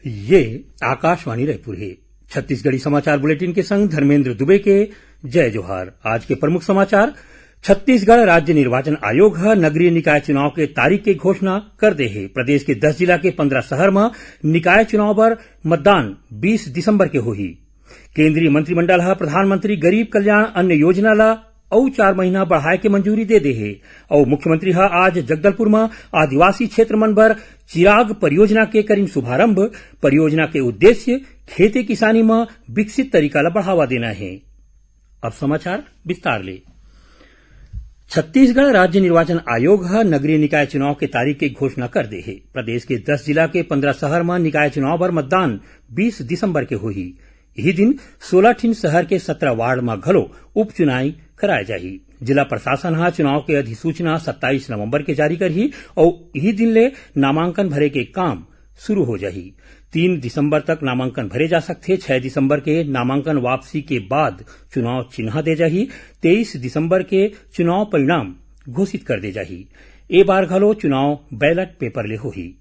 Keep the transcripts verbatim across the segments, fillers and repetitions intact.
ये आकाशवाणी रायपुर हे। छत्तीसगढ़ी समाचार बुलेटिन के संग धर्मेंद्र दुबे के जय जोहार। आज के प्रमुख समाचार। छत्तीसगढ़ राज्य निर्वाचन आयोग ह नगरीय निकाय चुनाव के तारीख के घोषणा कर दे हे। प्रदेश के दस जिला के पंद्रह शहर म निकाय चुनाव बर मतदान बीस दिसंबर के होही। केंद्रीय मंत्रिमंडल ह प्रधानमंत्री गरीब कल्याण अन्न योजना ल अउ चार महीना बढ़ाए के मंजूरी दे दे हे। अउ मुख्यमंत्री ह आज जगदलपुर म आदिवासी क्षेत्र मन बर चिराग परियोजना के करिन शुभारंभ। परियोजना के उद्देश्य खेती किसानी म विकसित तरीका ल बढ़ावा देना हे। अब समाचार विस्तार ले। छत्तीसगढ़ राज्य निर्वाचन आयोग ह नगरीय निकाय चुनाव के तारीख के घोषणा कर दे हे। प्रदेश के दस जिला के पंद्रह शहर म निकाय चुनाव बर मतदान बीस दिसंबर के होही। इही दिन सोलह ठिन शहर के सत्रह वार्ड म घलो उपचुनाई कराए जाही। जिला प्रशासन ह चुनाव के अधिसूचना सत्ताईस नवंबर के जारी करही अउ इही दिन ले नामांकन भरे के काम शुरू हो जाही। तीन दिसंबर तक नामांकन भरे जा सकथे। छह दिसंबर के नामांकन वापसी के बाद चुनाव चिन्हा दे जाही। तेईस दिसंबर के चुनाव परिणाम घोषित कर दे जाही। ए बार घलो चुनाव बैलेट पेपर ले होही।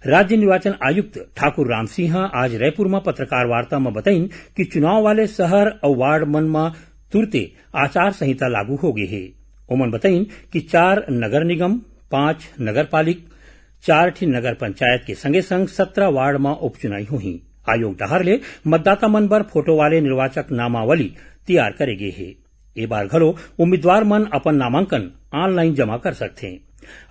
राज्य निर्वाचन आयुक्त ठाकुर रामसिंह ह आज रायपुर म पत्रकार वार्ता म बताइन कि चुनाव वाले शहर अउ वार्ड मन म तुरते आचार संहिता लागू हो गे हे। ओमन बताइन कि चार नगर निगम, पांच नगर पालिक, चार ठिन नगर पंचायत के संगे संग सत्रह वार्ड म उपचुनाई होही। आयोग डहार ले मतदाता मन बर फोटो वाले निर्वाचक नामावली तैयार करे गे हे। ए बार घलो उम्मीदवार मन अपन नामांकन ऑनलाइन जमा कर सकथें।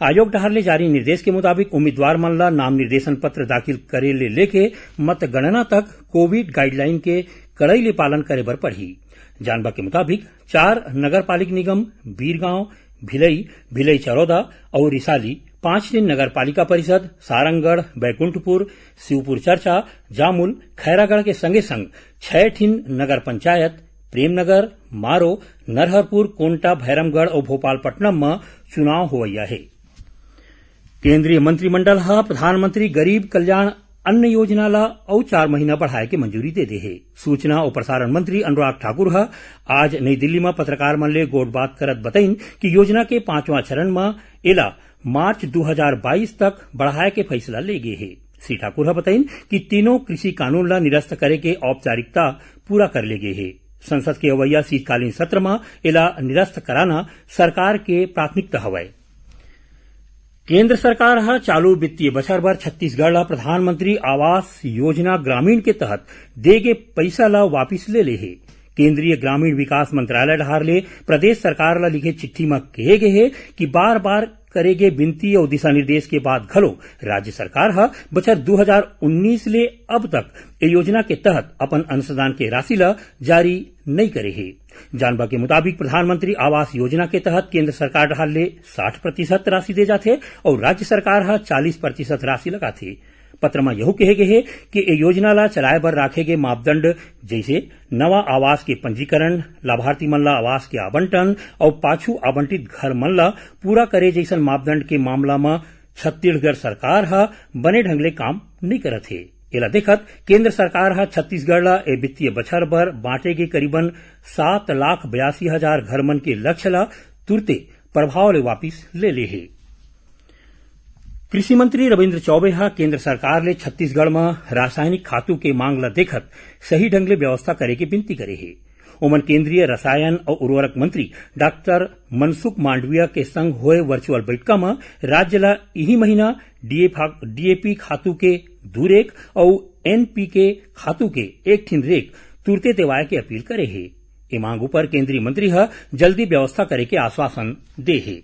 आयोग डहार ले जारी निर्देश के मुताबिक उम्मीदवार मन ल नाम निर्देशन पत्र दाखिल करे ले लेके मतगणना तक कोविड गाइडलाइन के कड़ाई ले पालन करे बर पड़ही। जानबा के मुताबिक चार नगर पालिक निगम बीरगांव, भिलई, भिलई चरौदा अउ रिसाली, पांच ठिन नगर पालिका परिषद सारंगढ़, बैकुंठपुर, शिवपुर चरचा, जामुल, खैरागढ़ के संगे संग छह ठिन नगर पंचायत प्रेमनगर, मारो, नरहरपुर, कोंटा, भैरमगढ़ अउ भोपालपट्टनम म चुनाव होवइया हे। केंद्रीय मंत्रिमंडल ह प्रधानमंत्री गरीब कल्याण अन्न योजना ल अउ चार महीना बढ़ाए के मंजूरी दे दे हे। सूचना अउ प्रसारण मंत्री अनुराग ठाकुर ह आज नई दिल्ली म पत्रकार मन ले गोठबात करत बताइन कि योजना के पांचवां चरण म एला मार्च दू हजार बाईस तक बढ़ाए के फैसला ले गे हे। श्री ठाकुर ह बताइन कि तीनों कृषि कानून ल निरस्त करे के औपचारिकता पूरा कर ले गे हे। संसद के अवइया शीतकालीन सत्र म एला निरस्त कराना सरकार के प्राथमिकता हवय। केंद्र सरकार ह चालू वित्तीय बछर बर छत्तीसगढ़ ल प्रधानमंत्री आवास योजना ग्रामीण के तहत दे गे पइसा ल वापिस ले ले हे। केंद्रीय ग्रामीण विकास मंत्रालय डहार ले प्रदेश सरकार ल लिखे चिट्ठी म कहे गे हे कि बार-बार करे गे बिनती अउ दिशा निर्देश के बाद घलो राज्य सरकार ह बछर दू हजार उन्नीस ले अब तक ए योजना के तहत अपन अनुसंधान के राशि ल जारी नइ करे हे। जानबा के मुताबिक प्रधानमंत्री आवास योजना के तहत केंद्र सरकार डहार ले साठ प्रतिशत राशि दे जाथे अउ राज्य सरकार ह चालीस प्रतिशत राशि लगाथे। पत्र म यहू कहे गे हे कि ए योजना ल चलाए बर राखे गे मापदंड जइसे नवा आवास के पंजीकरण, लाभार्थी मन ल आवास के आवंटन अउ पाछू आवंटित घर मन ल पूरा करे जइसन मापदंड के मामला म छत्तीसगढ़ सरकार ह बने ढंग ले काम नइ करत हे। एला देखत केंद्र सरकार ह छत्तीसगढ़ ल ए वित्तीय बछर बर बांटे गे करीबन सात लाख बयासी हजार घर मन के लक्ष्य ल तुरते प्रभाव ले वापिस ले ले हे। कृषि मंत्री रविंद्र चौबे ह केंद्र सरकार ले छत्तीसगढ़ म रासायनिक खातू के मांग ल देखत सही ढंग ले व्यवस्था करे के विनती करे हे। ओमन केंद्रीय रसायन अउ उर्वरक मंत्री डॉक्टर मनसुख मांडविया के संग होए वर्चुअल बइठका म राज्य ल इही महीना डीएफ डीएपी खातू के दू रेक अउ एनपीके खातू के एक ठिन रेक तुरते देवाए के अपील करे हे। ए मांग उपर केंद्रीय मंत्री ह जल्दी व्यवस्था करे के आश्वासन दे हे।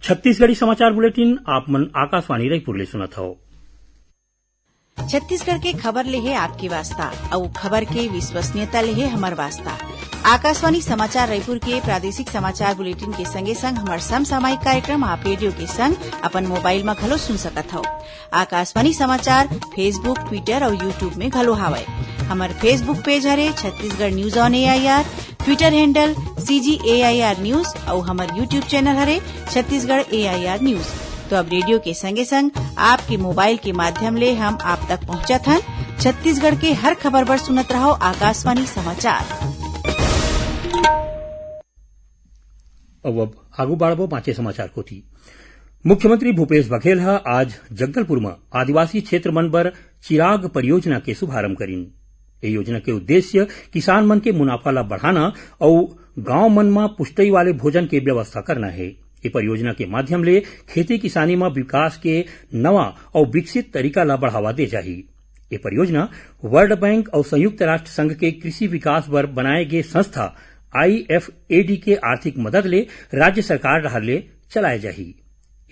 छत्तीसगढ़ी समाचार बुलेटिन आप मन आकाशवाणी रायपुर ले सुनत हव। छत्तीसगढ़ के खबर ले हे आपके वास्ता, अउ खबर के विश्वसनीयता ले हे हमर वास्ता। आकाशवाणी समाचार रायपुर के प्रादेशिक समाचार बुलेटिन के संगे संग हमर समसामयिक कार्यक्रम आप रेडियो के संग अपन मोबाइल म घलो सुन सकत हव। आकाशवाणी समाचार Facebook, Twitter अउ YouTube में घलो हावय। हमर Facebook पेज हरे Chhattisgarh news on AIR, Twitter handle CG AIR news अउ हमर YouTube चैनल हरे छत्तीसगढ़ एआईआर न्यूज। तो अब रेडियो के संगे संग आपके मोबाइल के माध्यम ले हम आप तक पहुंचत हन। छत्तीसगढ़ के हर खबर बर सुनत रहव आकाशवाणी समाचार। अब, अब आगू बाढ़बो बांचे समाचार कोती। मुख्यमंत्री भूपेश बघेल ह आज जगदलपुर म आदिवासी क्षेत्र मन बर चिराग परियोजना के शुभारंभ करिन। ए योजना के उद्देश्य किसान मन के मुनाफा ला बढ़ाना अउ गांव मन म पुष्टई वाले भोजन के व्यवस्था करना हे। ए परियोजना के माध्यम ले खेती किसानी म विकास के नवा अउ विकसित तरीका ला बढ़ावा दे जाही। ए परियोजना वर्ल्ड बैंक अउ संयुक्त राष्ट्र संघ के कृषि विकास बर बनाए गे संस्था आईएफएडी के आर्थिक मदद ले राज्य सरकार डहार ले चलाए जाही।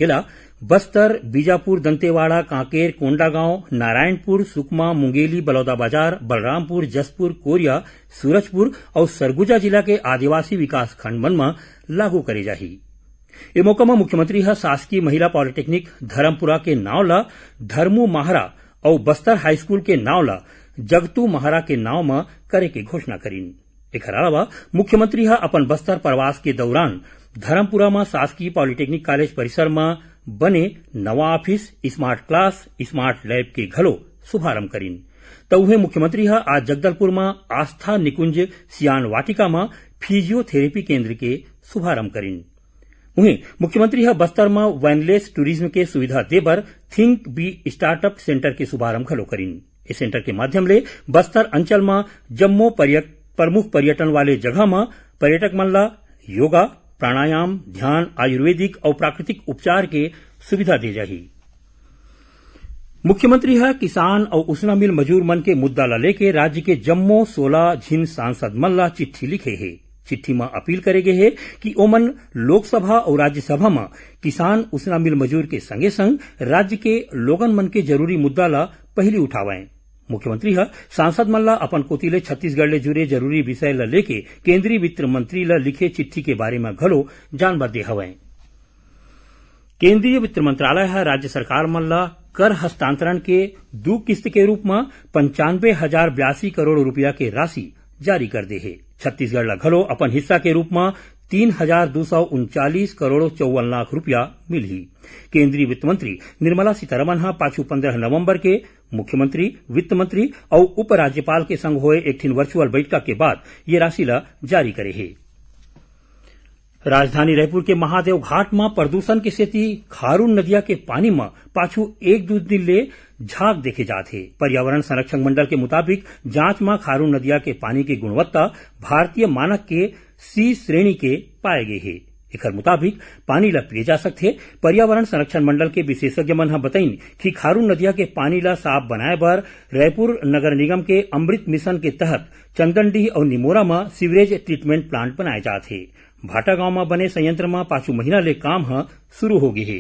एला बस्तर, बीजापुर, दंतेवाड़ा, कांकेर, कोंडागांव, नारायणपुर, सुकमा, मुंगेली, बलौदाबाजार, बलरामपुर, जशपुर, कोरिया, सूरजपुर अउ सरगुजा जिला के आदिवासी विकास खंड मन म लागू करे जाही। ए मौका म मुख्यमंत्री ह शासकीय महिला पॉलिटेक्निक धर्मपुरा के नांव ल धर्मू माहरा अउ बस्तर हाईस्कूल के नांव ल जगतू माहरा के नांव म करे के घोषणा करिन। एखर अलावा मुख्यमंत्री ह अपन बस्तर प्रवास के दौरान धर्मपुरा म शासकीय पॉलिटेक्निक कॉलेज परिसर म बने नवा office, smart class, smart lab के घलो शुभारंभ करिन। त उहें मुख्यमंत्री ह आज जगदलपुर म आस्था निकुंज सियान वाटिका म फिजियोथेरेपी केंद्र के शुभारंभ करिन। उहें मुख्यमंत्री ह बस्तर म वैनलेस टूरिज्म के सुविधा दे बर थिंक बी स्टार्टअप सेंटर के शुभारंभ घलो करिन। ए सेंटर के माध्यम ले बस्तर अंचल म जम्मो पर्यट-, प्रमुख पर्यटन वाले जगह म पर्यटक मन ला योगा, प्राणायाम, ध्यान, आयुर्वेदिक अउ प्राकृतिक उपचार के सुविधा दे जाही। मुख्यमंत्री ह किसान अउ उसना मिल मजूर मन के मुद्दा ला लेके राज्य के जम्मो सोला झिन सांसद मन ला चिट्ठी लिखे हे। चिट्ठी म अपील करे गे हे कि ओमन लोकसभा अउ राज्यसभा म किसान, उसना मिल मजूर के संगे संग राज्य के लोगन मन के जरूरी मुद्दा ला पहिली उठावंय। मुख्यमंत्री ह सांसद मन ला अपन कोति ले छत्तीसगढ़ ले जुड़े जरूरी विषय ला लेके केंद्रीय वित्त मंत्री ला लिखे चिट्ठी के बारे म घलो जानबा दे हवंय। केंद्रीय वित्त मंत्रालय ह राज्य सरकार मन ल कर हस्तांतरण के दू किस्त के रूप म पंचानबे हजार बयासी करोड़ रुपया के राशि जारी कर दे हे। छत्तीसगढ़ ल घलो अपन हिस्सा के रूप म तीन हजार दू सौ उनचालीस करोड़ चौवन लाख रुपया मिलही। केंद्रीय वित्त मंत्री निर्मला सीतारमण ह पाछू पंद्रह नवंबर के मुख्यमंत्री, वित्त मंत्री अउ उपराज्यपाल के संग होए एक ठिन वर्चुअल बैठका के बाद ये राशि ल जारी करे हे। राजधानी रायपुर के महादेव घाट म प्रदूषण के सेती खारून नदिया के पानी म पाछू एक दू दिन ले झाग देखे जात हे। पर्यावरण संरक्षण मंडल के मुताबिक जांच म खारून नदिया के पानी के गुणवत्ता भारतीय मानक के सी श्रेणी के पाए गे हे। एखर मुताबिक पानी ल पिए जा सकथे। पर्यावरण संरक्षण मंडल के विशेषज्ञ मन ह बतइन कि खारून नदिया के पानी ल साफ बनाए बर रायपुर नगर निगम के अमृत मिशन के तहत चंदनडीह अउ निमोरा म सीवरेज ट्रीटमेंट प्लांट बनाए जात हे। भाटागांव म बने संयंत्र म पाछू महीना ले काम ह शुरू हो गे हे।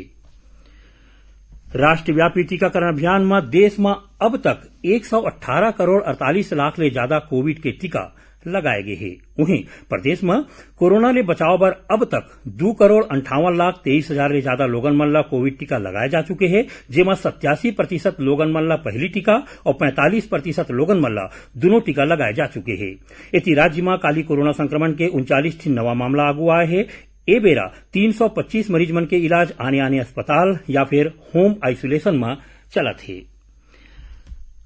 राष्ट्रव्यापी टीकाकरण अभियान म देश म अब तक एक सौ अट्ठारह करोड़ अड़तालीस लाख ले जादा कोविड के टीका लगाए गे हे। उहें, प्रदेश म कोरोना ले बचाव बर अब तक दू करोड़ अंठावन लाख तेईस हजार ले जादा लोगन मन ल कोविड टीका लगाए जा चुके हे, जेमा सत्यासी प्रतिशत लोगन मन ल पहिली टीका अउ पैंतालीस प्रतिशत लोगन मन ल दूनों टीका लगाए जा चुके हे। एती, राज्य म काली कोरोना संक्रमण के उनचालीस ठिन नवा मामला आगू आए हे। ए बेरा तीन सौ पच्चीस मरीज मन के इलाज आने-आने अस्पताल या फिर होम आइसोलेशन म चलत हे।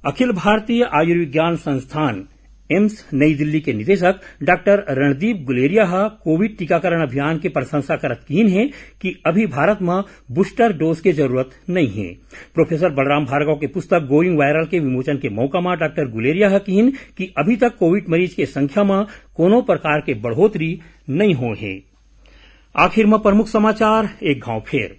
अखिल भारतीय आयुर्विज्ञान संस्थान, एम्स नई दिल्ली के निदेशक डॉक्टर रणदीप गुलेरिया ह कोविड टीकाकरण अभियान के प्रशंसा करत किहिन हे कि अभी भारत म बूस्टर डोज के जरूरत नइ हे। प्रोफेसर बलराम भार्गव के पुस्तक गोइंग वायरल के विमोचन के मौका म डॉक्टर गुलेरिया ह किहिन कि अभी तक कोविड मरीज के संख्या म कोनो प्रकार के बढ़ोतरी नइ होए हे। आखिर म प्रमुख समाचार एक घांव फेर।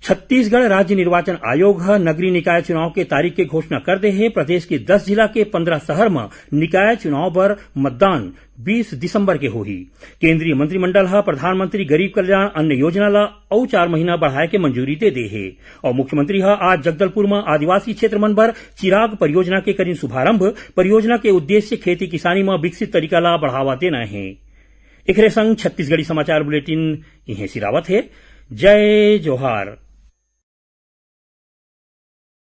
छत्तीसगढ़ राज्य निर्वाचन आयोग ह नगरीय निकाय चुनाव के तारीख के घोषणा कर दे हे। प्रदेश के दस जिला के पंद्रह शहर म निकाय चुनाव बर मतदान बीस दिसंबर के होही। केंद्रीय मंत्रिमंडल ह प्रधानमंत्री गरीब कल्याण अन्न योजना ल अउ चार महीना बढ़ाए के मंजूरी दे दे हे। अउ मुख्यमंत्री ह आज जगदलपुर म आदिवासी क्षेत्र मन बर चिराग परियोजना के करिन शुभारंभ। परियोजना के उद्देश्य खेती किसानी म विकसित तरीका ल बढ़ावा देना हे। एखरे संग छत्तीसगढ़ी समाचार बुलेटिन इहें सिरावत हे। जय जोहार।